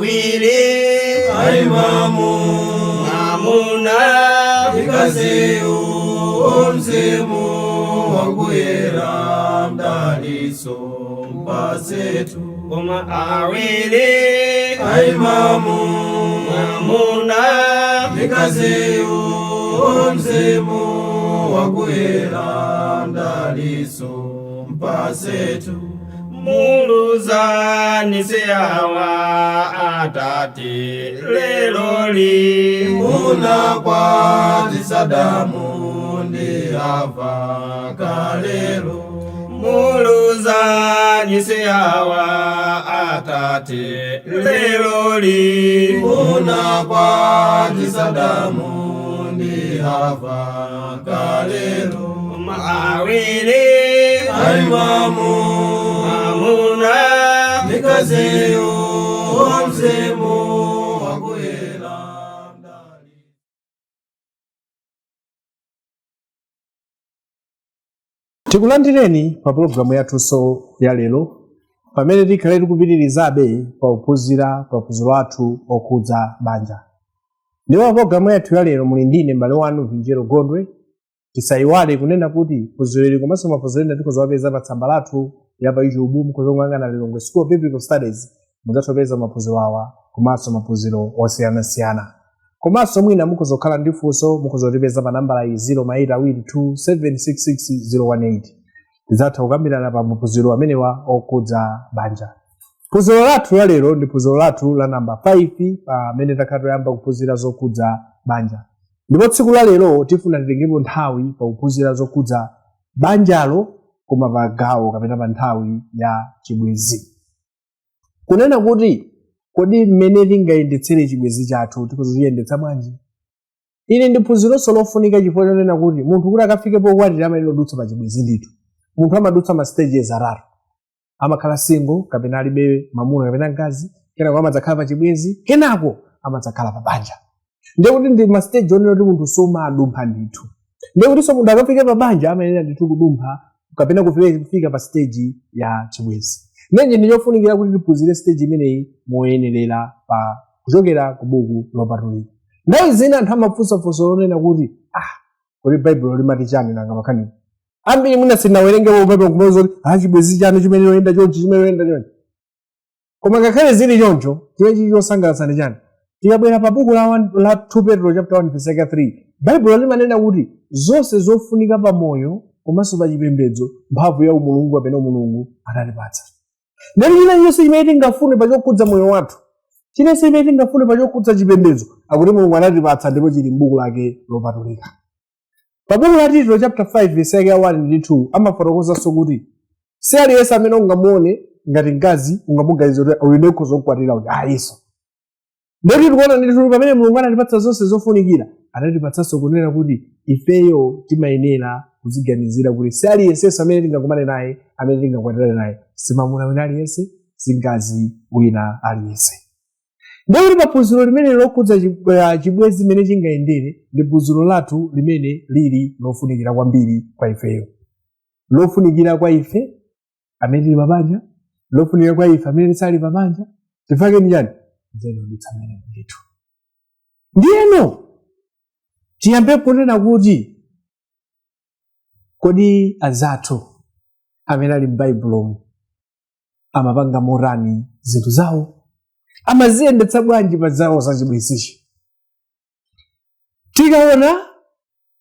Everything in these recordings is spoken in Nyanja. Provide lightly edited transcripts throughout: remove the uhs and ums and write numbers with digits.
Awiri Aimamu mwamuna Mkaziyu mzimu wakuyera mdaliso mpasetu Koma awiri Aimamu mwamuna Mkaziyu mzimu wakuyera mdaliso mpasetu Muluzani seawa atate leloli Muna kwa Sadamu ndi Hava kalelo Muluzani seawa atate leloli Muna kwa Sadamu ndi Hava kalelo Awiri Aimamu mwamuna Mikaziyu mzimu wakuyera mdali Tikulandireni pa pulogalamu yathunso ya lero pamene tikhale tikupitirizabe pakuphunzira paphunziro athu okhudza banja. Ndipo pa pulogalamu yathu ya lero muli ndine m'bale wanu Vinjero Gondwe. Tisayiwale kunena kuti phunziro ili komanso maphunziro ena tikhoza kuwapeza pa tsamba lathu ya pa YouTube. Mukhoza kuyang'ana Lilongwe School of Biblical Studies, mudzatha kupeza maphunziro awa komanso maphunziro osiyanasiyana. Komanso mwina mukhoza kukhala ndi funso, mukhoza kutipeza pa nambala iyi 0 2 766 018. Tidzatha kukambirana pa maphunziro amenewa okhudza banja. Phunziro lathu la lero ndi phunziro lathu la namba 5 pamene takhala toyamba kuphunzira zokhudza banja, ndipo tsiku la lero tifuna titengepo nthawi pakuphunzira zokhudza banjalo, koma pa gawo kapena pa nthawi ya chibwenzi, kunena kuti kodi mmene tingayendetsere chibwenzi chathu tikhoza kuchiyendetsa bwanji? Ili ndi phunzironso lofunika chifukwa chonena kuti munthu kuti akafike pokwatira amayenera kudutsa pa chibwenzi ndithu. Munthu amadutsa ma stages atatu: amakhala single kapena alibe mamuna kapena mkazi, kenako amadzakhala pa chibwenzi, kenako amadzakhala pa banja. Ndiye kuti ndi ma stage onena kuti munthu somadumpha ndithu. Ndiye kutinso munthu akafike pa banja amayenera ndithu kudumpha kapena kufika pa stage ya chibwenzi. Nenje ndi chofunikira kuti tiphunzire stage imeneyi moyenerera pa kuchokera ku buku lopatulika. Nthawi zina anthu amafunsa funso lonena kuti, "Ah, kodi Baibulo limati chani nanga makhani?" Ambiri mwina sinawerengepo Baibulo kumene kuti, "Ah, chibwenzi chanu chimene loyenda chonchi, chimene loyenda chonchi." Koma ngakhale zili choncho, chimene chili chosangalatsa ndi chani? Tikabwera pa buku la 2 Petro chapter 1 verse 3, Baibulo limanena kuti zonse zofunika pa moyo komanso pa chipembedzo, mphamvu ya umulungu kapena umulungu anatipatsa. Ndati china chilichonse chimene tingafune pa chokhudza moyo wathu, chinense chimene tingafune pa chokhudza chipembedzo, akuti Mulungu anatipatsa ndipo chili m'buku lake lopatulika. Pa buku la Tito chapter 5 verse yake ya 1 ndi 2 amafotokozanso kuti si aliyense amene ungamuone ngati mkazi ungamuganize kuti uyu ndiye ukhoza kukwatira uyu, ayiso. Ndeti tikuona ndithu pamene Mulungu anatipatsa zonse zofunikira, anatipatsanso kunena kuti ifeyo timayenera kuziganizira kuti si aliyensenso amene tingakumane naye amene tingakwatirane naye, si mamuna wina aliyense, si mkazi wina aliyense. Ndekuti pa phunziro limene lokhudza chibwenzi limene chingayendere ndi phunziro lathu limene lili lofunikira kwambiri kwa ifeyo, lofunikira kwa ife amene tili pabanja, lofunikira kwa ife amene tisali pabanja. Chifukwa ndi chani? Nzeru mene ndithu. Ndiyeno tiyambe kunena kuti kodi anzathu amene ali m'Baibulomu amapanga motani zinthu zawo, amaziyendetsa bwanji pa zawo zachibwenzichi? Tikaona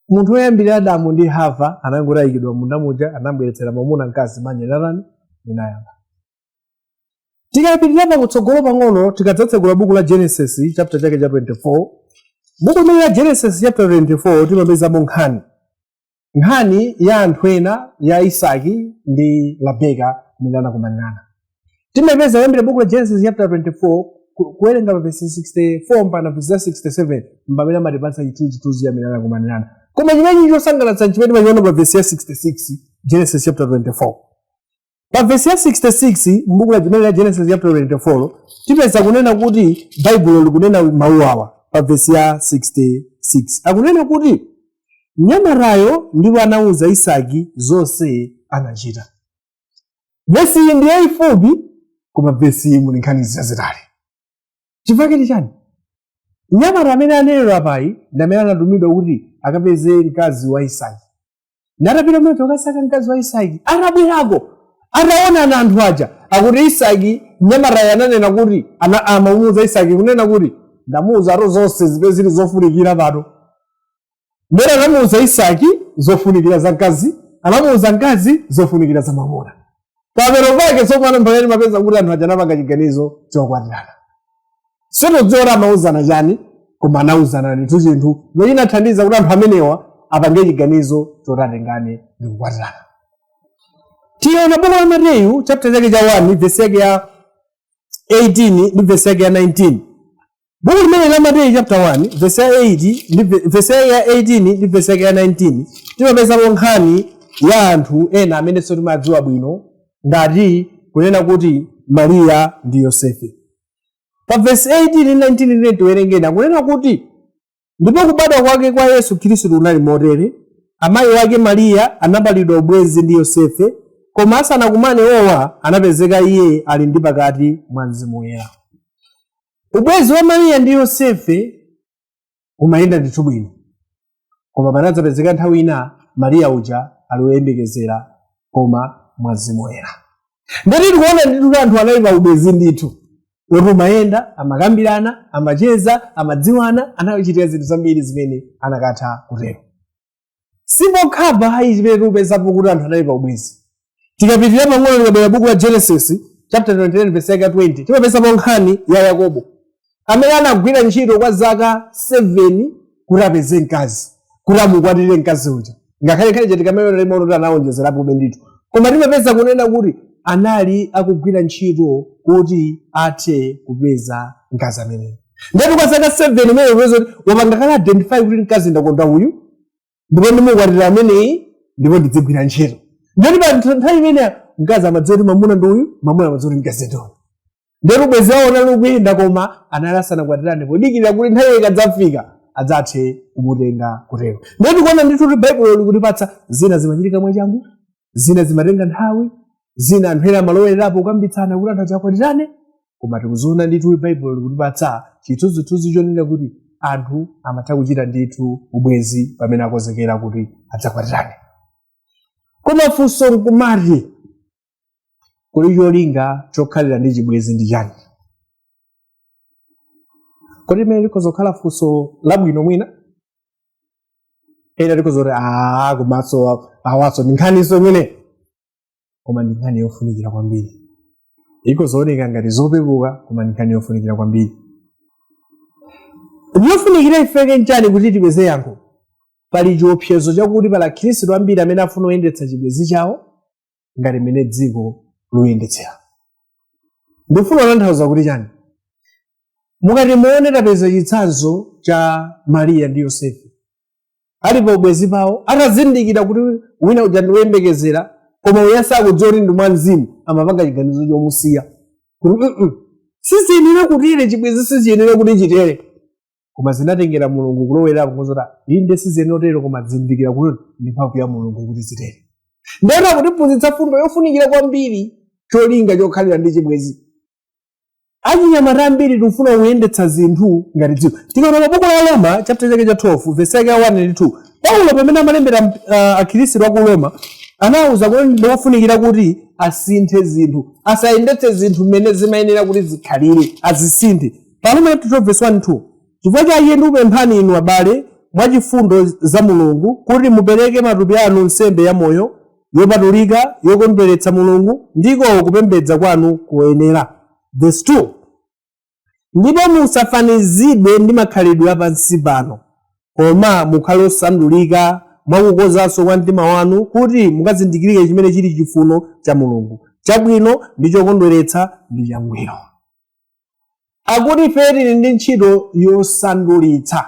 munthu woyambirira Adamu ndi Hava anangotayikidwa munda muja, anabweretsera mwamuna, mkazi, banja linatani? Linayamba. Tikapitirira pakutsogolo pang'ono, tikadzatsegula buku la Genesis chapter chake cha 24, buku limene la Genesis chapter 24, timapezamo nkhani ya anthu ena, ya Isaki ndi Rabeka imene anakumanirana. Timapeza kuyambira buku la Genesis chapter 24, kuwerenga pa verse 64 mpaka verse 67, pamene amatipatsa chithunzithunzi amene anakumanirana. Koma chimene chosangalatsa chimene timachiona pa verse ya 66, Genesis chapter 24, pa verse ya 66 m'buku la chimene la Genesis chapter 24, tipeza kunena kuti Baibulo likunena mawu awa pa verse ya 66, akunena kuti mnyamatayo ndipo anawuza Isaki zonse anachita. Vesi iyi ndi yayifupi, koma vesi iyi muli nkhani zazitali. Chifukwa chake chani? Mnyamata amene anenedwa apayi ndi amene anatumidwa kuti akapeze mkazi wa Isaki. Natapita moti akasaka mkazi wa Isaki, atabwerako, ataonana anthu aja, akuti Isaki, mnyamatayo ananena kuti amamuuza Isaki kunena kuti ndamuuza atu zonse zimene zili zofunikira pano. Mbere anamuuza Isaki zofunikira za mkazi, anamuuza mkazi zofunikira za mwamuna. Pamero pake tsopano mpamene mapeza kuti anthu aja anapanga chiganizo chokwatirana. Sitodziwa kuti amauzana chani, koma anauzana ndithu chinthu chinathandiza kuti anthu amenewa apange chiganizo choti atengane ndi kukwatirana. Tiona buku la Mateyu chapter chake cha 1 verse yake ya 18 ndi verse yake ya 19. Buku limene la Mateyu chapter 1 verse ya 8 ndi verse yake ya 18 ndi verse yake ya 19 timapezapo nkhani ya anthu ena amene timadziwa bwino ngati kunena kuti Mariya ndi Yosefe. Pa verse 18 ndi 19 limene tiwerengeni akunena kuti ndipo kubadwa kwake kwa Yesu Khristu kunali motere: amayi wake Mariya anapalidwa ubwenzi ndi Yosefe, koma asanakumane owa anapezeka iye ali ndi pakati mwa Mzimu Woyera. Ubwenzi wa Mariya ndi Yosefe umayenda ndithu bwino, koma panadzapezeka nthawi ina Mariya uja ali woyembekezera koma mwa Mzimu Woyera. Ndati tikuona ndithu kuti anthu anali pa ubwenzi ndithu woti umayenda, amakambirana, amacheza, amadziwana, anachitika zinthu zambiri zimene anakatha kutero. Sipokhapa ayi chimene tikupezapo kuti anthu anali pa ubwenzi. Tikapitirira pang'ono tikabwera buku la Genesis chapter 29 verse yake 20, timapezapo nkhani ya Yakobo amene anagwira ntchito kwa zaka 7 kuti apeze mkazi, kuti amukwatire mkazi uja. Ngakhale nkhani chatikamene timaona kuti anawonjezerapo ndithu, koma timapeza kunena kuti anali akugwira ntchito kuti athe kupeza mkazi ameneyo. Ndati kwa zaka 7 imene upeza kuti wapanga kale identify kuti mkazi ndakonda uyu, ndipo ndimukwatira ameneyi, ndipo ndidzigwira ntchito. Ndati pa nthawi imene mkazi amadziwa kuti mwamuna ndi uyu, mwamuna amadziwa kuti mkazi ndi uyu. Ndati ubwenzi wawo unali ukuyenda, koma anali asanakwatirane, podikirira kuti nthawi ikadzafika adzathe kumutenga kutero. Ndati tikuona ndithu kuti Baibulo likutipatsa zina zimachitika mwachangu, zina zimatenga nthawi, zina anthu ena amalowererapo kukambitsana kuti anthu adzakwatirane, koma tikuziona ndithu kuti Baibulo likutipatsa chithunzithunzi chonena kuti anthu amatha kuchita ndithu ubwenzi pamene akonzekera kuti adzakwatirane. Koma funso nkumati, kodi cholinga chokhalira ndi chibwenzi ndi chani? Kodi limene likhoza kukhala funso labwino mwina? Ena likhoza kuti komanso awaso ndi nkhaniso imene, koma ndi nkhani yofunikira kwambiri. Ikozooneka ngati zopepuka, koma ndi nkhani yofunikira kwambiri. Yofunikira ifeke nchani kuti tipeze yankho? Pali chiopsezo chakuti pali akhristu ambiri amene afuna kuyendetsa chibwenzi chawo ngati mmene dziko luyendetsera. Ndifuna kutanthauza kuti chani? Mukati muone, tapeza chitsanzo cha Mariya ndi Yosefe ali pa ubwenzi pawo, atazindikira kuti wina uja ndi woyembekezera, koma uya sakudziwa kuti ndi mwa mzimu, amapanga chiganizo chomusiya kuti siziyenera kutere, chibwenzi siziyenera kuti chitere. Koma zinatengera Mulungu kulowerapo kuzola inde siziyenera kutero, koma zindikira kuti ndi mphamvu ya Mulungu kuti zitere. Ndena kutiphunzitsa fundo yofunikira kwambiri, cholinga chokhalira ndi chibwenzi. Achinyamata ambiri tikufuna kuyendetsa zinthu ngati dziko. Tikaona mabuku la Roma chapter chake cha 12 verse yake ya 1 ndi 2, Paulo pamene amalembera akhristu aku Roma anawuza kuti ndiofunikira kuti asinthe zinthu, asayendetse zinthu mmene zimayenera kuti zikhalire, azisinthe. Pa Roma chapter 12 verse 1 2, chifukwa cha iye ndikupemphani inu abale mwachifundo za Mulungu kuti mupereke matupi anu nsembe ya moyo, yopatulika, yokondweretsa Mulungu, ndiko kupembedza kwanu koyenera. Verse 2, ndipo musafanizidwe ndi makhalidwe apansi pano, koma mukhale osandulika mwakukonzanso kwa mtima wanu, kuti mukazindikire chimene chili chifuno cha Mulungu, chabwino ndi chokondweretsa ndi changwiro. Akuti ife tili ndi ntchito yosandulitsa,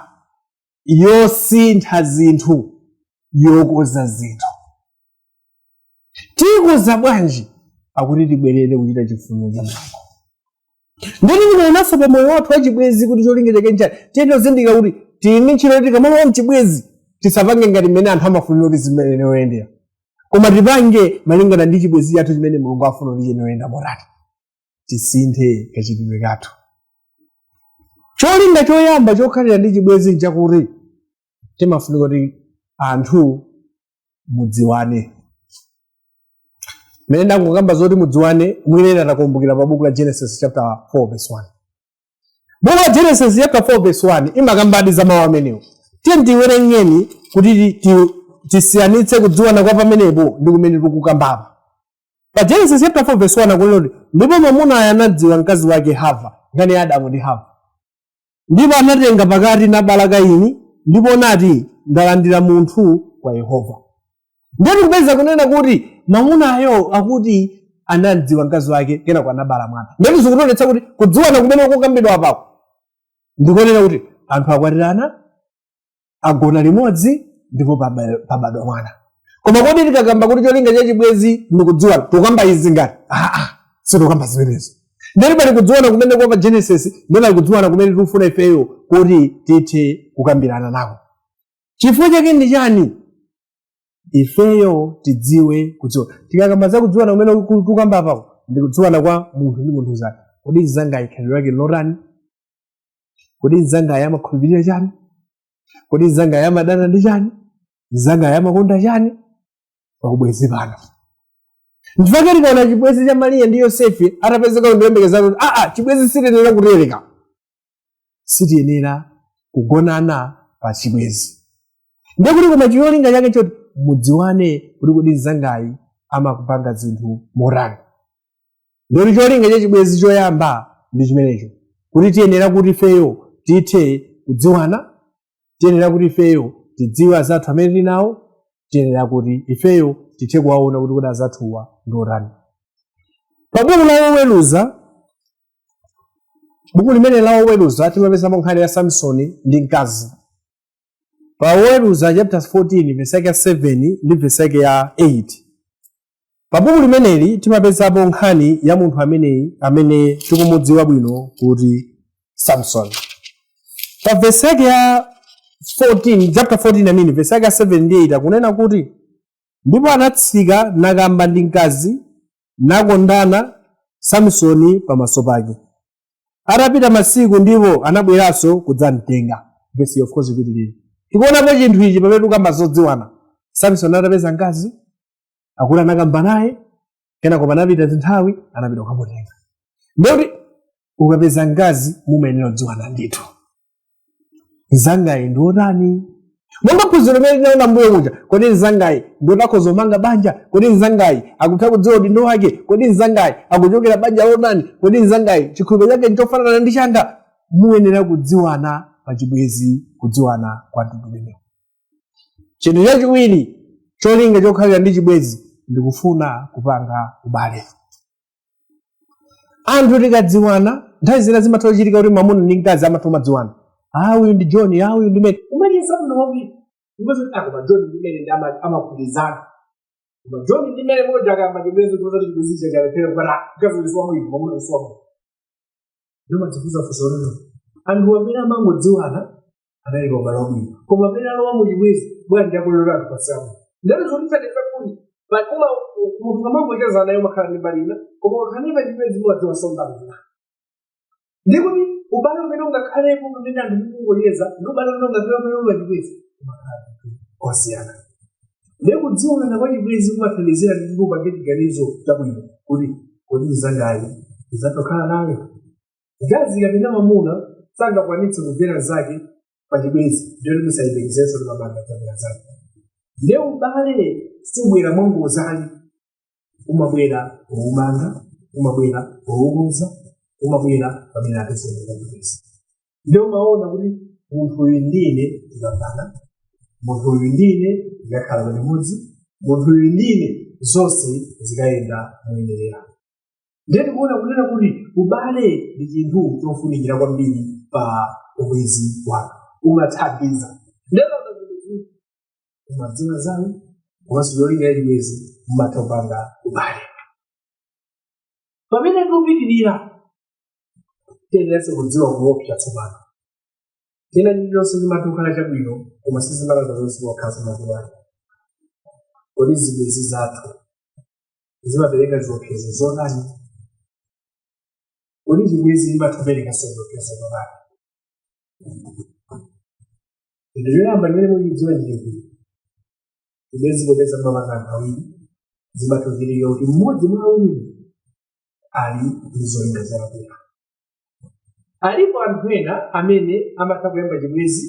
yosintha zinthu, yokonza zinthu. Tikuza bwanji? Akuti tibwerere kuchita chifuniro cha Mulungu. Ndati tikaonanso pa moyo wathu wachibwenzi kuti cholinga chake nchani, tiye tozindikira kuti tili ndi ntchito yoti tikamalowa mchibwenzi tisapange ngati mmene anthu amafunira kuti zimene oyendera, koma tipange malingana ndi chibwenzi chathu chimene Mulungu afuna kuti chene oyenda motani. Tisinthe kachitidwe kathu. Cholinga choyamba chokhalira ndi chibwenzi nchakuti timafunika kuti anthu mudziwane. Mmene ndangokamba zoti mudziwane, mwina takumbukira pa buku la Genesis chapter 4 verse 1. Buku la Genesis chapter 4 verse 1 imakambadi za mawu amenewo. Tiye tiwerengeni kuti tisiyanitse kudziwana kwa pamenepo ndi kumene tikukambapa. Pa Genesis chapter 4 verse 1 akunena kuti, ndipo mwamuna anadziwa mkazi wake Hava, nkhani ya Adamu ndi Hava, ndipo anatenga pakati nabala Kaini, ndipo nati, ndalandira munthu kwa Yehova. Ndiye tikupeza kunena kuti mwamunayo akuti anadziwa mkazi wake, kenako anabala mwana. Ndiye zikutionetsa kuti kudziwana kumene kukambidwa apako ndikonena kuti anthu akwatirana, agona limodzi, ndipo pabadwa mwana. Koma kodi tikakamba kuti cholinga cha chibwenzi ndikudziwana, tikukamba izi ngati? Aa, sitikukamba zimenezo. Ndiye pali kudziwana kumene kwa pa Genesis, ndiye pali kudziwana kumene tikufuna ifeyo kuti tithe kukambirana nako. Chifukwa chake ndi chani? Ifeyo tidziwe kudziwa. Tikakamba za kudziwana kumene tikukamba apako, ndi kudziwana kwa munthu ndi munthu zake. Kodi mnzangayi khalidwe lake lotani? Kodi mnzangayi amakhulupirira chani? Kodi mnzangayi amadana ndi chani? Mnzangayi amakonda chani? Paubwenzi pano ndifake tikaona chibwenzi cha Mariya ndi Yosefe atapezeka ndiyembekeza kuti aa, chibwenzi sitiyenera kutereka, sitiyenera kugonana pa chibwenzi. Ndiye kuti koma cholinga chake choti mudziwane kuti kodi mnzangayi amakupanga zinthu motani. Ndiyoti cholinga cha chibwenzi choyamba ndi chimenecho, kuti tiyenera kuti ifeyo tithe kudziwana, tiyenera kuti ifeyo tidziwe azathu amene tili nawo, tiyenera kuti ifeyo tithe kuwaona kuti kodi azathuwa ndi otani. Pa buku la Woweruza, buku limene la Woweruza, timapezamo nkhani ya Samsoni ndi mkazi. Pa Woweruza chapter 14 verse yake ya 7 ndi verse yake ya 8, pa buku limeneli timapezapo nkhani ya munthu ameneyi amene tikumudziwa bwino kuti Samson. Pa verse yake ya 14, chapter 14, I mean, verse yake ya 7 ndi 8, akunena kuti, ndipo anatsika nakamba ndi mkazi, nakondana Samsoni pamaso pake. Atapita masiku, ndipo anabweranso kudzamtenga. Verse, of course, ipitirire. Tikuonapo chinthu ichi pamene tikukamba zodziwana. Samson atapeza mkazi, akuti anakamba naye, kenako panapita zinthawi, anapita kukamutenga. Ndikuti ukapeza mkazi mumayenera kudziwana ndithu, mnzangayi ndi otani? Monga phunziro limene tinaona mbuyo muja, kodi mnzangayi ndi otakhoza kumanga banja? Kodi mnzangayi akutha kudziwa udindo wake? Kodi mnzangayi akuchokera banja lotani? Kodi mnzangayi chikhulupiriro chake nchofanana ndi changa? Muyenera kudziwana pa chibwenzi, kudziwana kwa mtundu umenewu. Chinthu chachiwiri, cholinga chokhalira ndi chibwenzi ndikufuna kupanga ubale. Anthu tikadziwana, nthawi zina zimatha kuchitika kuti mwamuna ndi mkazi amatha kumadziwana. Ah, uyu ndi John, ah, uyu ndi Mary. Umacheza bwino kwambiri, ndipo koma John ndi Mary ndi amagwirizana. Koma John ndi Mary moja akayamba chibwenzi, kuza kuti chibwenzi chachalephera, kupata mkazi uyu siwamwino, mwamuna uyu siwamwino. Ndimadzifunsa funso lino: anthu amene amangodziwana anali pa ubale wabwino, koma amene alowa mu chibwenzi bwanji akulolera anthu pasiyamo? Ndalo zotithandiza kuti uma munthu kamangocheza naye umakhala ndi mbali ina, koma ukakhala naye pa chibwenzi umadziwa so mbali ina. Ndikuti ubale umene ungakhalepo pamene anthu mukungocheza ndi ubale umene ungakhale pamene uli pa chibwenzi umakhala osiyana. Ndiye kudziwana kwa chibwenzi kumathandizira ndi upange chiganizo chabwino kuti kodi mnzangayi ndidzatokhala naye. Mkazi kapena mwamuna sangakwanitse kumvera zake pa chibwenzi, ndiye kuti musayembekezerenso ndi mabanja adzamvera zake. Ndiye ubale subwera mwangozani, umabwera poumanga, umabwera poukonza, umabwera pamene atizendera chibwenzi. Ndiye umaona kuti munthu uyu ndine tikambana, munthu uyu ndine tikakhala palimodzi, munthu uyu ndine zonse zikayenda moyenerera. Ndiye tikuona kunena kuti ubale ndi chinthu chofunikira kwambiri pa ubwenzi wanu, umathandiza. Ndiye zinthu umadziwa zanu komanso cholinga cha chibwenzi, mumatha kupanga ubale. Pamene tikupitirira, tiyeneranso kudziwa kuopsa. Tsopano china chilichonse chimatha kukhala chabwino, koma sizimalata zonse kuwakhala makuwali. Kodi zibwenzi zathu zimapereka ziopsezo zotani? Kodi chibwenzi chimatha kuperekanso ziopsezo zotani? Chinthu choyamba chimene muchidziwa ndi chibwenzi, popeza mumapanga anthu awiri, zimatha kuchitika kuti mmodzi mwa awiri ali ndi zolinga zolakwika. Alipo anthu ena amene amatha kuyamba chibwenzi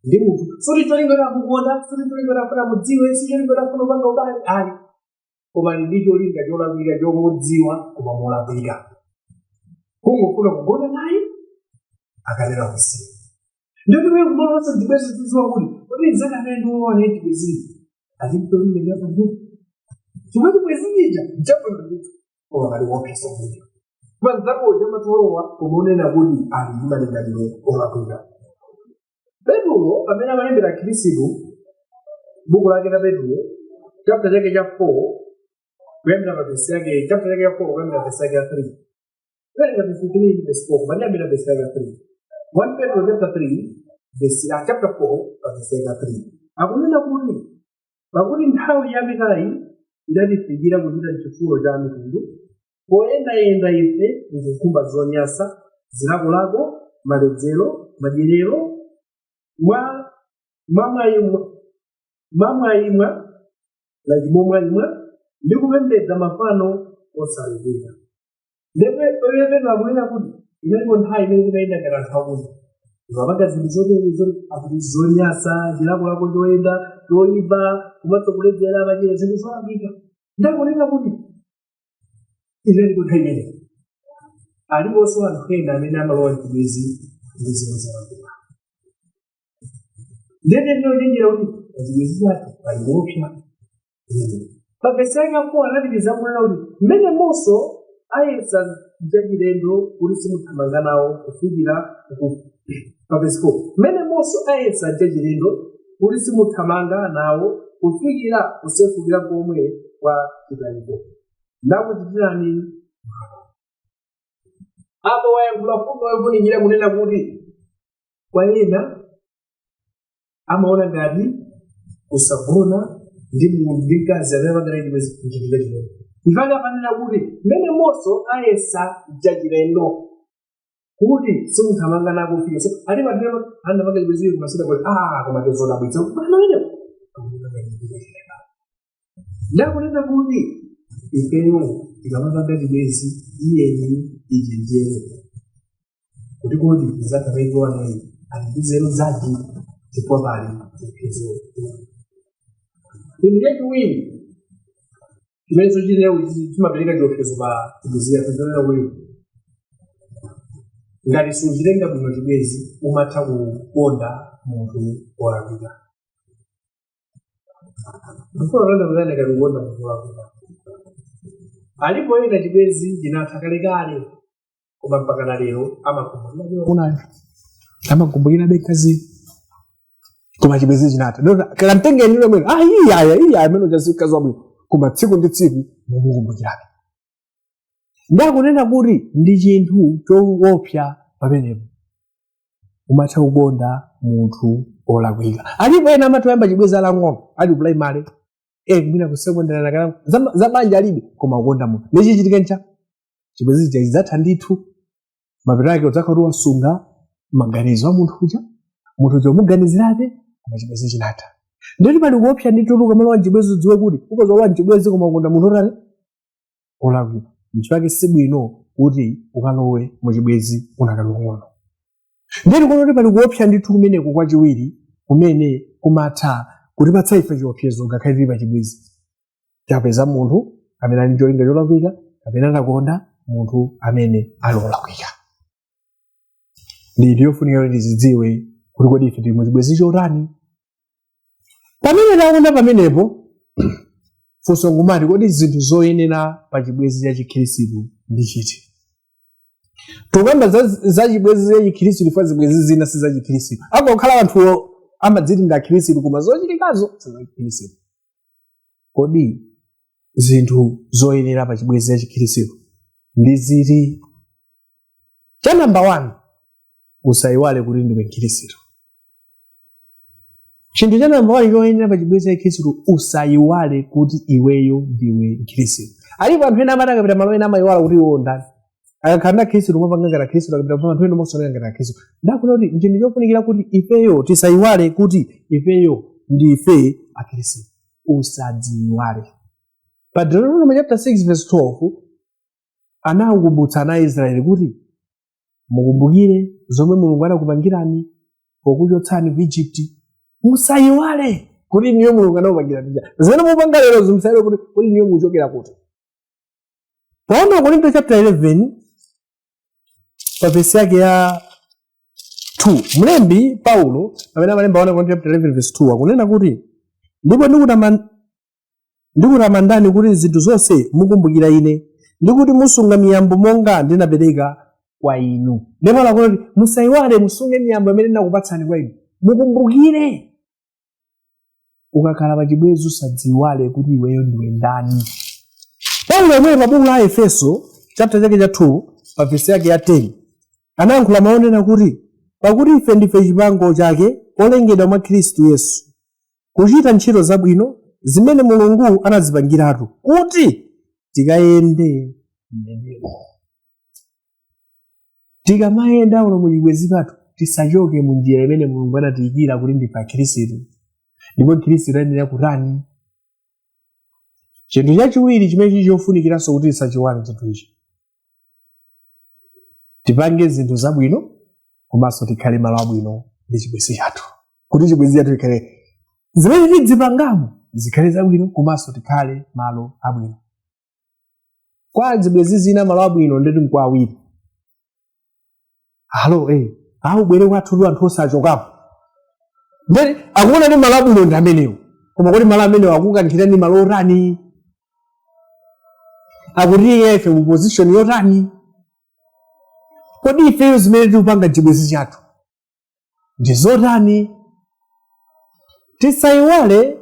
ndi munthu, sikuti cholinga choti akukonda, sikuti cholinga choti afuna mudziwe, si cholinga choti afuna kupanga ubale ali, koma ali ndi cholinga cholakwika chomudziwa koma molakwika, kungofuna kugona naye, akalera kusiya. Ndipo iwe kumalowetsa chibwenzi, uzidziwa kuti kodi mnzanga amene ndikulowa naye chibwenzi ali ndi cholinga chabwino, chomwe chibwenzi chija nchabwino ndithu, koma pali kuopseza kumene mnzako uja amatolowa kumunena kuti ali ndi malingaliro olakwika. Petulo pamene amalembera Khristu, buku lake la Petulo, chapter chake cha 4 kuyambira pa verse yake, chapter chake cha 4 kuyambira verse yake ya 3, kuyambira verse 3 ndi verse 4, koma ndiyambira verse yake ya 3. 1 Petro chapter 3 verse, chapter 4 pa verse yake ya 3, akunena kuti, "Pakuti nthawi yapitayi idatifikira kuchita chifuno cha mitundu, poyendayenda ife mkukhumba zonyansa, zilakolako, maledzero, madyerero, mwa mwamwayimwa, like momwayimwa, ndi kupembedza mafano osalekeka." Ndipo Petro akunena kuti inalipo nthawi imene timayenda ngati anthu akunja, timapanga zinthu zotere zoti akuti zonyansa, chilakolako choyenda choyipa, komanso kuledzera, madyerero, zinthu zolakwika. Ndakunena kuti inalipo nthawi imeneyo. Aliponso anthu ena amene amalowa mchibwenzi ndi zinthu zolakwika. Ndende ndinochenjera kuti pachibwenzi chake pali kuopsa. Pa vesi yake ya 4 anapitiriza kunena kuti, "Mmenemonso ayesa chachilendo kuti simuthamanga nawo kufikira Pa vesi 4, "Mmenemonso ayesa chachilendo kuti simuthamanga nawo kufikira kusefukira komwe kwa chitayiko ndakuchitirani." Apo wayankhula fundo yofunikira kunena kuti kwa ena amaona ngati kusagona ndi munthu, ndi mkazi amene amapanga chibwenzi, nchinthu chachilendo. Mpaka panena kuti, "Mmenemonso ayesa chachilendo kuti simuthamanga nako kufika." So ali patero anapanga chibwenzi kumasita kuti koma tezodabwitsa mana amenewo. Ndakunena kuti ifeyo tikamapanga chibwenzi, iyeni ichenjere kuti kodi mnzathu amene naye ali ndi nzeru zanji, chifukwa pali chiopsezo. Chinthu chachiwiri chimene chinewo chimapereka chiopsezo pa chibwenzi chathu, chonena kuti ngati suchitenga bwino chibwenzi, umatha kukonda munthu wolakwika. Ndifuna kutanthauza ngati kukonda munthu wolakwika. Alipo ena chibwenzi chinatha kalekale, koma mpaka na lero amakumbukira, amakumbukira mkazi, koma chibwenzi chinatha. Dota kala mtengeni lomwe, iya iya, amene uja mkazi wabwino, koma tsiku ndi tsiku mumukumbukirabe. Ndakunena kuti ndi chinthu choopsa pamenepo, umatha kukonda munthu olakwika. Alipo ena amati oyamba chibwenzi alang'ono, ali primary, mwina ku secondary, kana za banja alibe, koma kukonda munthu. Ndichichitika ncha chibwenzi chidzatha ndithu, mapeto ake udzakhala kuti wasunga maganizo a munthu uja, munthu uja umuganizirabe, koma chibwenzi chinatha. Nditi pali kuopsa ndithu ukamalowa mchibwenzi, udziwe kuti ukazalowa mchibwenzi koma ukonda munthu otani, olakwika. Nchifukwa sibwino kuti ukalowe muchibwenzi unakali ung'ono. Ndeti kuona kuti pali kuopsa ndithu kumeneko kwachiwiri kumene kumatha kutipatsa ife chiopsezo ngakhale tili pachibwenzi, tapeza munthu amene ali ndi cholinga cholakwika kapena takonda munthu amene ali olakwika. Ndi yofunika kuti tizidziwe kuti kodi ife tili muchibwenzi chotani pamene takonda pamenepo. Funso ngumati, kodi zinthu zoyenera pa chibwenzi cha Chikhristu ndi chiti? Tikukamba za chibwenzi cha Chikhristu chifukwa zibwenzi zina si za Chikhristu. Angokhala anthuwo amadziti ndi Akhristu, koma zochitikazo si za Chikhristu. Kodi zinthu zoyenera pa chibwenzi cha Chikhristu ndi ziti? Cha namba 1, usayiwale kuti ndiwe Mkhristu. Chinthu cha namba 1 choyenera pa chibwenzi cha Chikhristu, usayiwale kuti iweyo ndiwe Mkhristu. Alipo anthu ena amati akapita malo ena amayiwala kuti iwo ndani. Akakhala ndi akhristu kumapanga ngati akhristu, akapita pa anthu ena omaoneka ngati akhristu. Ndakuti kuti nchinthu chofunikira kuti ifeyo tisayiwale kuti ifeyo ndife akhristu. Usadziyiwale. Pa Deuteronomy chapter 6 verse 12 anakumbutsa ana a Israeli kuti mukumbukire zomwe Mulungu anakupangirani pokuchotsani ku Egypt. Musayiwale kuti niyo Mulungu anakupangirani zimene mupanga lero. Musayiwale kuti kuti niyo muchokera kuti. Pa 1 Korinto chapter 11 pa vesi yake ya 2, mlembi Paulo pamene amalemba 1 Korinto chapter 11 verse 2 akunena kuti, "Ndipo ndikutamandani kuti zinthu zonse mukumbukira ine, ndi kuti musunga miyambo monga ndinapereka kwa inu." Ndipo akuti musayiwale, musunge miyambo imene ndinakupatsani kwa inu, mukumbukire. Ukakhala pachibwenzi usadziwale kuti iweyo ndiwe ndani. Paulo yemweyo pa buku la Efeso chapter chake cha 2 pa vesi yake ya 10 anayankhula mawu onena kuti, "Pakuti ife ndife chipango chake, olengedwa mwa Khristu Yesu kuchita ntchito zabwino, zimene Mulungu anazipangiratu kuti tikayende mmenemo." Tikamayenda uno muchibwenzi pathu, tisachoke mu njira imene Mulungu anatiyikira kuti ndife akhristu, ndipo Khristu ayenera kutani. Chinthu chachiwiri chimene chili chofunikiranso kuti tisachiwale chinthu ichi, tipange zinthu zabwino komanso tikhale malo abwino ndi chibwenzi chathu, kuti chibwenzi chathu chikhale zimene tidzipangamo zikhale zabwino komanso tikhale malo abwino. Kwa zibwenzi zina malo abwino ndeti nkwa awiri. Alo awu bwere kwathu anthu osachokapo, ndeti akuona ndi malo abwino ndi amenewo. Koma kuti malo amenewo akukankhira ndi malo otani? Akutiyika ife mu position yotani? Kodi ifeyo zimene tikupanga chibwenzi chathu ndi zotani? Tisayiwale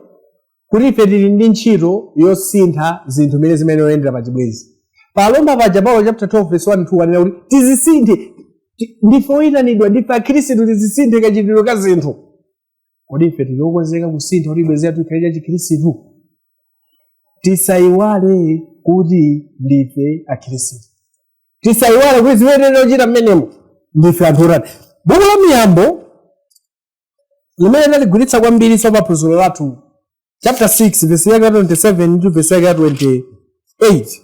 kuti ife tili ndi ntchito yosintha zinthu zimene zimene oyendera pa chibwenzi. Pa Aroma paja Paulo chapter 12 verse 1 2 anena kuti tizisinthe. Ndife oyitanidwa, ndife akhristu, tizisinthe kachitidwe ka zinthu. Kodi ife tili okonzeka kusintha kuti chibwenzi chathu chikhale cha chikhristu? Tisayiwale kuti ndife akhristu, tisayiwale kuti zimene tikuchita mmenemo ndife anthu otani. Buku la Miyambo limene taligwiritsa kwambiri so pa phunziro lathu, chapter 6 verse yake ya 27 ndi verse yake ya 28,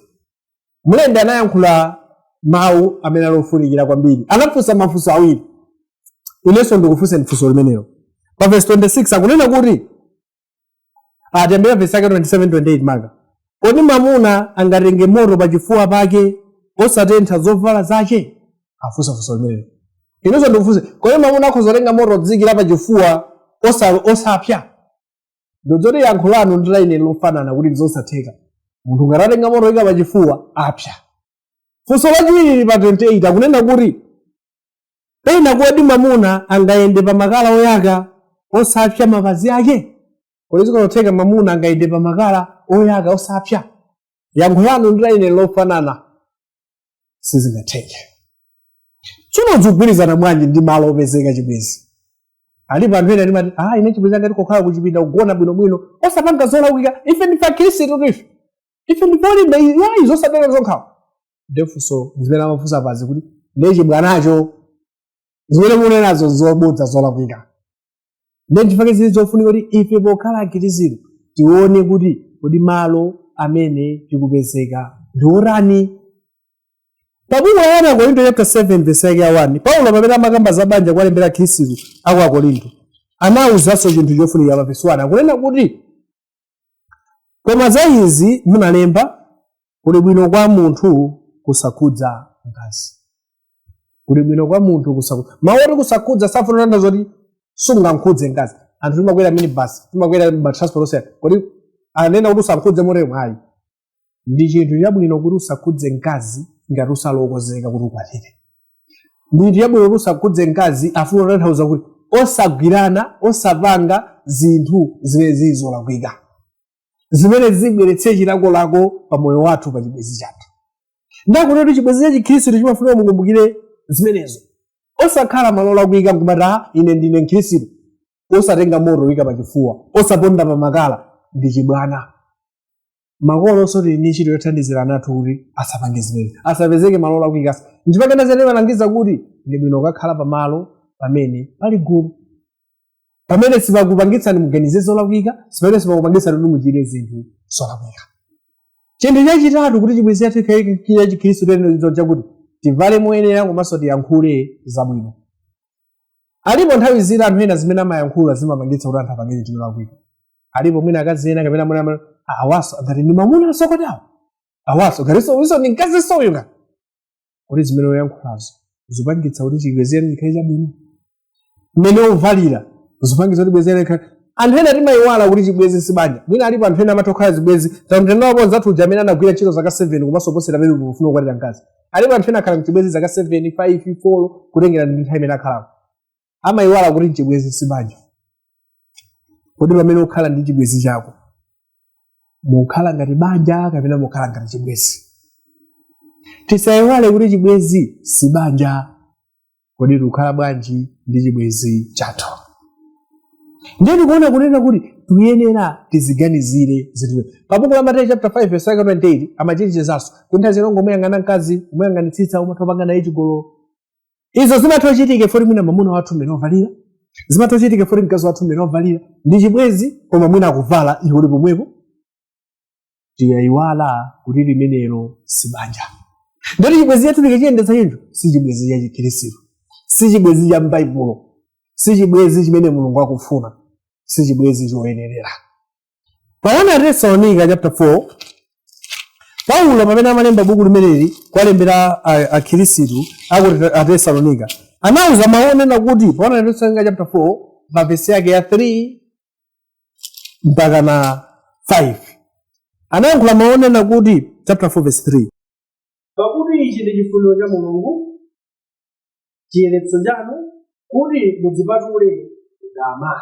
mlembi anayankhula mawu amene ali ofunikira kwambiri. Anafunsa mafunso awiri. Inenso ndikufunsa funso limenelo. Pa verse 26 akunena kuti, atiyambira verse yake 27 28 maka, "Kodi mwamuna angatenge moto pachifuwa pake osatentha zovala zace?" Afunsa funso limenelo. Inenso ndikufunsa, kodi mwamuna akhoza kutenga moto kudziyikira pachifuwa osapya? Ndidzoti yankho lanu ndi la ine lofanana kuti ndizosatheka. Munthu ngati atenga moto ika pachifuwa apya. Funso lachiwiri lili pa 28, akunena kuti, "Pena kodi mwamuna angayende pa makala oyaka osapya mapazi ake?" Kodi zikanatheka mwamuna angayende pa makala oyaka osapya? Yankho lanu ndi la ine lofanana, sizingatheke. Tsono zikugwirizana bwanji ndi malo opezeka chibwenzi? Alipo anthu ena timati, "Ah, ine chibwenzi angati kokhala kuchipinda kugona bwinobwino osapanga zolakwika. Ife ndife akhristu, ife ndife olimba, yayi, zosatenga zonkhawa." Ndefunso zimene amafunsa pazi kuti ndiye chibwanacho zimene munenazo zobodza, zolakwika. Ndiye chifukwa zili zofunika kuti ife pokhala akhristu tione kuti kodi malo amene tikupezeka ndi otani. Pa buku la 1 Korinto chapter 7 verse yake ya 1, Paulo pamene amakamba za banja kuwalembera Khristu aku Akorinto, anawuzanso chinthu chofunika. Pa verse 1 akunena kuti, "Koma za izi munalemba, kuli bwino kwa munthu kusakhudza mkazi." Kuli bwino kwa munthu kusakhudza. Mawu oti kusakhudza safuna kutanthauza kuti sungankhudze mkazi. Anthu timakwera minibus, timakwera ma transport osiyana. Kodi anena kuti usankhudze motero? Ayi. Ndi chinthu chabwino kuti usakhudze mkazi ngati usalokozeka kuti ukwatire. Ndi chinthu chabwino kuti usakhudze mkazi afuna kutanthauza kuti osagwirana, osapanga zinthu zimene zili zolakwika, zimene zibweretse chilakolako pa moyo wathu pa chibwenzi chathu. Ndakuti kuti chibwenzi cha chikhristu chimafuna mukumbukire zimenezo, osakhala malo olakwika nkumati, "Ah, ine ndine mkhristu," osatenga moto wika pachifuwa, osaponda pa makala. Ndi chibwana. Makolonso tili ndi ntchito yothandizira ana athu kuti asapange zimene, asapezeke malo olakwika. Nchifukwa timalangiza kuti ndi bwino kukakhala pamalo pamene pali gulu, pamene sipakupangitsani muganize zolakwika, pamene sipakupangitsani kuti muchite zinthu zolakwika. Chinthu chachitatu kuti chibwenzi chathu chikhale cha Chikhristu teno chakuti tivale moyenera komanso tiyankhule zabwino. Alipo nthawi zina anthu ena zimene amayankhula zimapangitsa kuti anthu apange chinthu cholakwika. Alipo mwina akazi ena kapena mwina awaso ngati ndi mwamuna asokotawo, awaso ngatinso uso ndi mkazi uyu nga kuti zimene uyankhulazo zipangitsa kuti chibwenzi chanu chikhale chabwino, mmene uvalira zipangitsa kuti bwenzi likhale. Anthu ena timayiwala kuti chibwenzi si banja. Mwina alipo anthu ena amatha kukhala zibwenzi tamtendapo nzathu uja amene anagwira ntchito zaka 7 komanso posera pamene kufuna kukwatira mkazi. Alipo anthu ena akhala mchibwenzi zaka 7, 5, 4, kutengera ndi nthawi imene akhalako. Amayiwala kuti mchibwenzi si banja. Kodi pamene ukhala ndi chibwenzi chako mukhala ngati banja kapena mukhala ngati chibwenzi? Tisayiwale kuti chibwenzi si banja. Kodi tikukhala bwanji ndi chibwenzi chathu? Ndiye tikuona kunena kuti tiyenera tiziganizire zinthu. Pa buku la Mateyu chapter 5 verse 28 amachenjezanso kuti nthawi zina ungomuyang'ana mkazi, kumuyang'anitsitsa, umatha kupanga naye chigololo. Izo zimatha kuchitika poti mwina mwamuna wathu mmene wavalira, zimatha kuchitika poti mkazi wathu mmene wavalira ndi chibwenzi, koma mwina akuvala iwe uli pomwepo. Tiyayiwala kuti limenelo si banja. Ndoti chibwenzi chathu tikachiyendetsa chinthu si chibwenzi cha Chikhristu, si chibwenzi cha m'Baibulo, si chibwenzi chimene Mulungu akufuna, si chibwenzi choyenerera. Pa 1 Tesalonika chapter 4, Paulo pamene amalemba buku limeneli kwalembera Akhristu aku Atesalonika, anauza mawu onena kuti pa 1 Tesalonika chapter 4 pa vesi yake ya 3 mpaka na 5, anayankhula mawu onena kuti chapter 4 verse 3, pakuti ichi ndi chifuniro cha Mulungu, chiyeretso chanu, kuti mudzipatule kudama.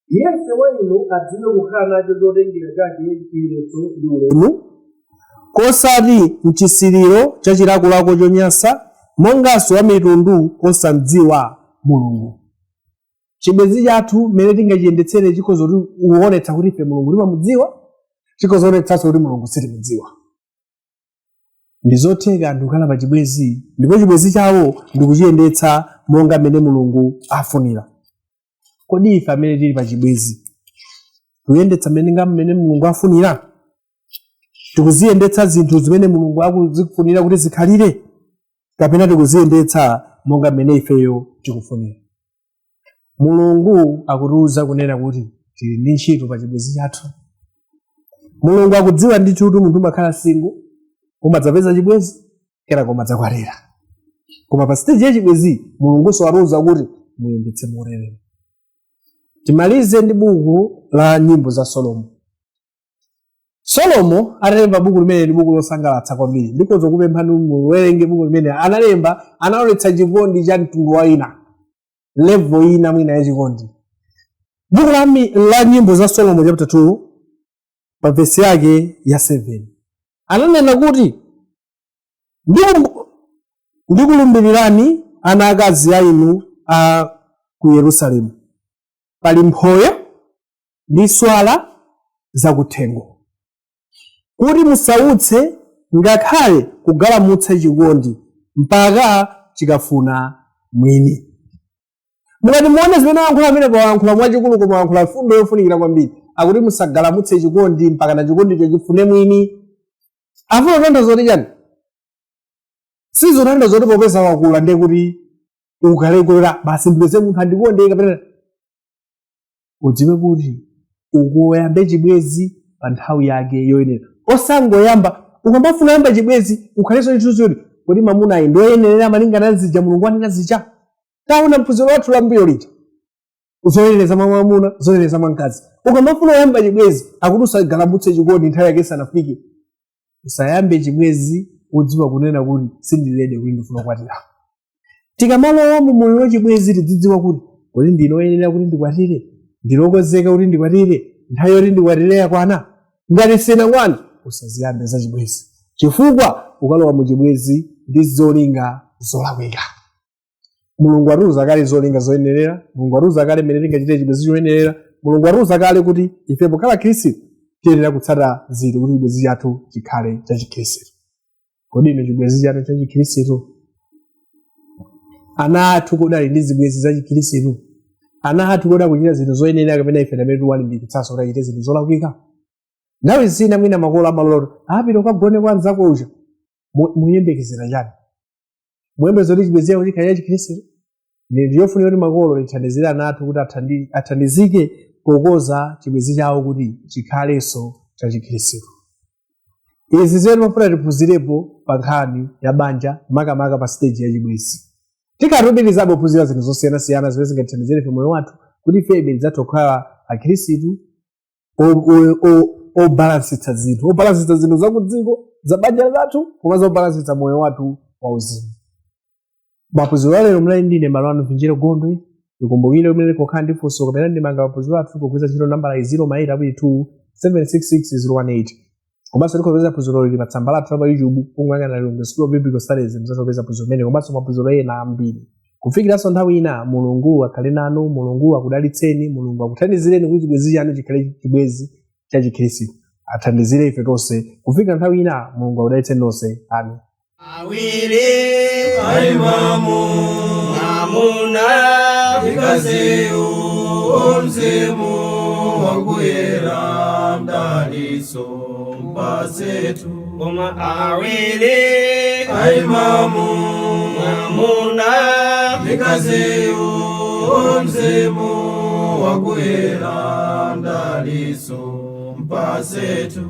Yense wa inu adziwe kukhala nacho chotengera chake chiyeretso ndi ulemu, kosati mchisiriro cha chilakolako chonyansa, monganso wa mitundu osamdziwa Mulungu. Chibwenzi chathu mmene tingachiyendetsere chikhoza kuti kuonetsa kuti ife Mulungu timamudziwa, chikhoza kuonetsanso kuti Mulungu sitimudziwa. Ndi zotheka anthu kukhala pa chibwenzi ndipo chibwenzi chawo ndikuchiyendetsa monga mmene Mulungu afunira. Kodi ife amene tili pa chibwenzi tikuyendetsa mmene Mulungu afunira? Tikuziyendetsa zinthu zimene Mulungu akuzifunira kuti zikhalire, kapena tikuziyendetsa monga mmene ifeyo tikufunira? Mulungu akutiuza kunena kuti tili ndi ntchito pa chibwenzi chathu. Mulungu akudziwa ndithu kuti munthu umakhala single, umadzapeza chibwenzi, kenako umadzakwatira. Koma pa stage ya chibwenzi Mulungunso atiuza kuti muyendetse motere. Timalize ndi buku la Nyimbo za Solomo. Solomo atalemba buku limene ndi buku losangalatsa kwambiri, ndikhoza kupemphani muwerenge buku limene analemba. Anaonetsa chikondi cha mtundu wa ina, level ina mwina ya chikondi. Buku la Nyimbo za Solomo chapter 2 pa vesi yake ya 7 ananena kuti, "Ndikulumbirirani ana akazi a inu a ku Yerusalemu, pali mphoyo ndi swala zakuthengo, kuti musautse ngakhale kugalamutsa chikondi mpaka chikafuna mwini." Mukati muone zimene wayankhula amene pawayankhula mwachikulu, koma wayankhula fundo yofunikira kwambiri. Akuti musagalamutse chikondi mpaka na chikondicho chifune mwini. Afuna kutanthauza kuti chani? Sizotanthauza kuti popeza wakula ndiye kuti ukalekulera basi, ndipeze munthu andikonde kapena. Udziwe kuti ukuyambe chibwezi pa nthawi yake yoyenera, osangoyamba. Ukamafuna yamba chibwezi ukhalenso chithunzi kuti kodi mamuna ayi ndoyenerera malingana ndi zija Mulungu anena zija. Taona mphunziro wathu la mbuyo lija, zoyenereza mwa mwamuna, zoyenereza mwa mkazi. Ukamafuna kuyamba chibwezi, akuti usagalamutse chikondi nthawi yake isanafike. Usayambe chibwezi udziwa kunena kuti sindilede kuti ndifuna kukwatira. Tikamalowa mu moyo wa chibwezi tidzidziwa kuti kodi ndine oyenera kuti ndikwatire, ndilokozeka kuti ndikwatire, nthawi yoti ndikwatire yakwana. Ngati sinakwana, usaziyambe za chibwezi, chifukwa ukalowa mu chibwezi ndi zolinga zolakwika. Mulungu atiuza kale zolinga zoyenerera. Mulungu atiuza kale mmene tingachitire chibwezi choyenerera. Mulungu atiuza kale kuti ife pokhala Khristu Tiyenera kutsata ziti kuti chibwenzi chathu chikhale chachikhristu? Kodi inu chibwenzi chanu chachikhristu? Ana athu kodi ali ndi zibwenzi zachikhristu? Ana athu kodi akuchita zinthu zoyenera, kapena ife amene tikuwalimbikitsanso kuti achite zinthu zolakwika? Nthawi zina mwina makolo amalota apita ukagone kwa anzako uja. Muyembekezera chani? Muyembekeza kuti chibwenzi chako chikhale chachikhristu? Ndi yofunika kuti makolo tithandizire ana athu kuti athandizike pokonza chibwenzi chawo kuti chikhalenso chachikhristu. Izi zimene timafuna tiphunzirepo pa nkhani ya banja, makamaka pa stage ya chibwenzi. Tikatupitirizabe kuphunzira zinthu zosiyanasiyana zimene zingatithandizire ife moyo wathu kuti ifebe tidzathe kukhala akhristu obalansitsa zinthu, obalansitsa zinthu zakudziko, za banja lathu, komanso obalansitsa moyo wathu wauzimu. Maphunziro alero mlali ndine malo anu Vinjero Gondwe. Tikumbukire kumene pokhala ndi funso kapena ndemanga maphunziro athu pogwiritsa ntchito nambala 0 8 2 766 018. Komanso tikupeza phunziro lili pa tsamba lathu la pa YouTube. Kungoyang'ana Lilongwe School of Biblical Studies, muzatopeza phunziro limene komanso maphunziro ena ambiri. Kufikiranso nthawi ina, Mulungu akhale nanu, Mulungu akudalitseni, Mulungu akuthandizireni kuti chibwenzi chanu chikhale chibwenzi cha chikhristu. Athandizire ife tonse. Kufikira nthawi ina, Mulungu akudalitseni nonse. Amen. Awiri Aimamu mwamuna Mkaziyu mzimu wakuyera mdaliso mpasetu. Koma awiri Aimamu mwamuna Mkaziyu mzimu wakuyera mdaliso mpasetu.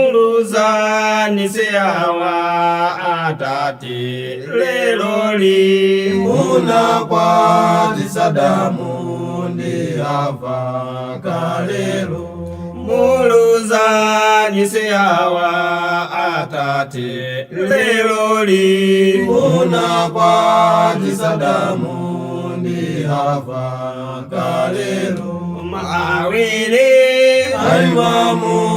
Muluzani siyawa atate leloli. Munakwatisa Adamu ndi Hava kalelo. Muluzani siyawa atate leloli. Munakwatisa Adamu ndi Hava kalelo. Awiri Aimamu.